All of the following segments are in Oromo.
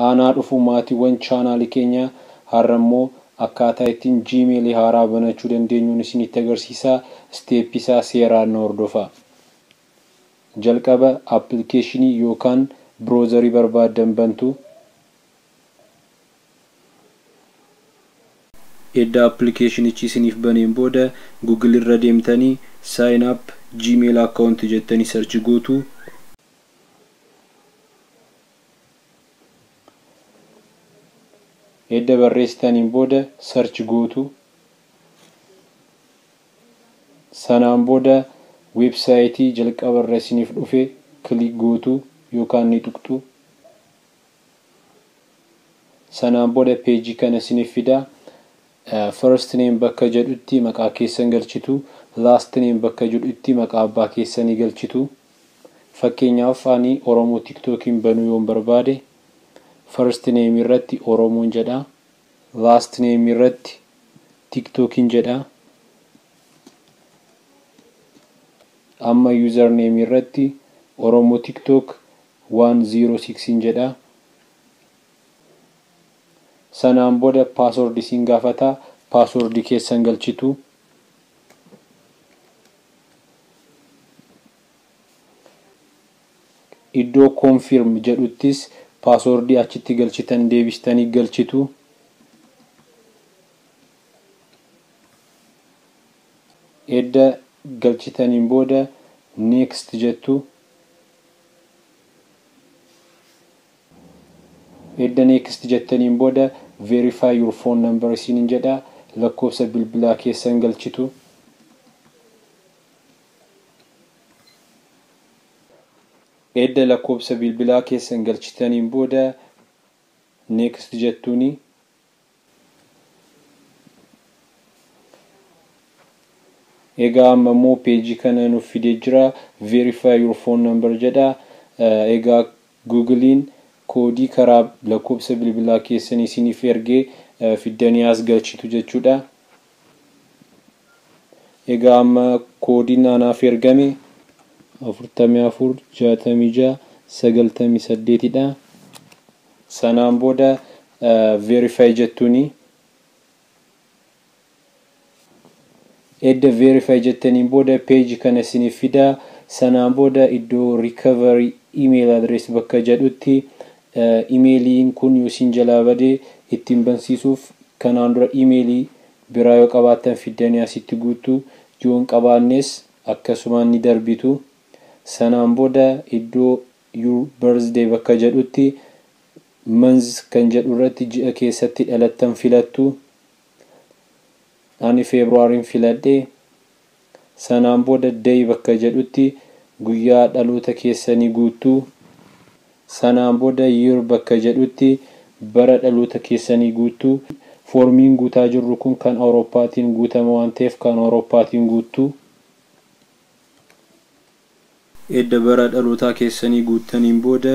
Aanaa dhufu maatiiwwan chaanaalii keenya. Har'a immoo akkaataa ittiin Gmail haaraa banachuu dandeenyuun isinitti agarsiisa. Step isaa seeraan nu hordofaa. Jalqaba appilikeeshinii yookaan browserii barbaaddan bantu. Edda appilikeeshinichi isiniif baneen booda Google irra deemtanii sign up Gmail account jettanii search gootu. Edda barreessitaniin booda search gootu. Sanaan booda weebsaayitii jalqaba irra isiniif dhufe click gootu yookaan ni tuqxu. Sanaan booda peejii kana isiniif fida. First name bakka jedhutti maqaa keessan galchitu. Last name bakka jedhutti maqaa abbaa keessanii galchitu. Fakkeenyaaf ani Oromoo TikTokiin banuu yoon barbaade first name irratti Oromoon jedha. Last name irratti TikTokiin jedha. Amma user name irratti Oromoo TikTok 106 jedha. Sanaan booda password isin gaafata. Password keessan galchitu. Iddoo confirm jedhuttis password achitti galchitan deebistanii galchitu. Edda galchitaniin booda next jettu. Edda next jettaniin booda verify your phone number isiniin jedha. Lakkoofsa bilbilaa keessan galchitu. Edda lakkoofsa bilbilaa keessan galchitaniin booda next jettuuni. Egaa amma immoo peejii kana nuuf fidee jira. Verify your phone number jedha. Egaa Google'n koodii karaa lakkoofsa bilbilaa keessan isiniif ergee fiddanii as galchitu jechuudha. Egaa amma koodiin anaaf ergame 44 66 98 dha. Sanaan booda verify jettuuni. Edda verify jettaniin booda peejii kana isiniif fida. Sanaan booda iddoo recovery email address bakka jedhutti imeeliin kun yoo isin jalaa badee ittiin bansiisuuf kanaan dura imeelii biraa yoo qabaattan fiddanii asitti guutu. Yoo hin qabaannes akkasumaan ni darbitu. Sanaan booda iddoo your birthday bakka jedhutti month kan jedhu irratti ji'a keessatti dhalattan filattu. Ani Feebruwaariin filadhe. Sanaan booda day bakka jedhutti guyyaa dhaloota keessanii guutuu. Sanaan booda year bakka jedhutti bara dhaloota keessanii guutuu. Foormiin guutaa jirru kun kan Awurooppaatiin guutama waan ta'eef kan Awurooppaatiin guutuu. Edda bara dhalootaa keessanii guuttaniin booda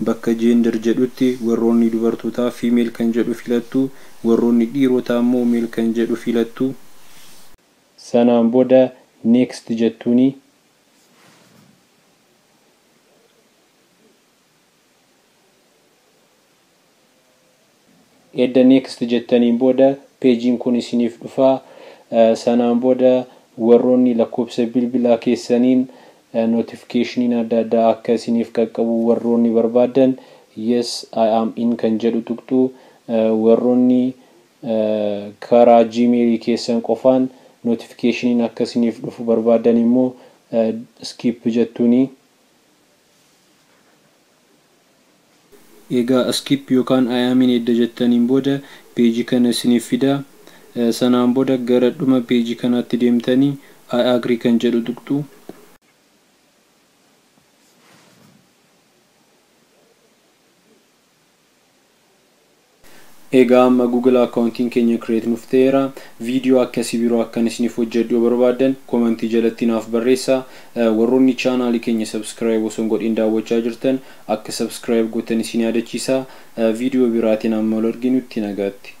bakka gender jedhutti warroonni dubartootaa female kan jedhu filattu, warroonni dhiirotaa immoo male kan jedhu filattu. Sanaan booda next jettuuni. Edda next jettaniin booda peejiin kun isiniif dhufa. Sanaan booda warroonni lakkoofsa bilbilaa keessaniin notifiikeeshiniin adda addaa akka isiniif qaqqabu warroonni barbaadan yes I am in kan jedhu tuqxu. Warroonni karaa Gmail keessan qofaan notifiikeeshiniin akka isiniif dhufu barbaadan immoo skip jettuuni. Egaa skip yookaan I am in edda jettaniin booda peejii kana isiniif fida. Sanaan booda gara dhuma peejii kanaatti deemtanii I agree kan jedhu tuqxu. Egaa amma Google accountiin keenya create nuuf ta'eera. Viidiyoo akkasii biroo akkan isiniif hojjedhu yoo barbaaddan komentii jalatti naaf barreessaa. Warroonni chaanaalii keenya subscribe osoo hin godhin daawwachaa jirtan akka subscribe gootan isin yaadachiisa. Viidiyoo biraatiin amma wal arginutti nagaatti.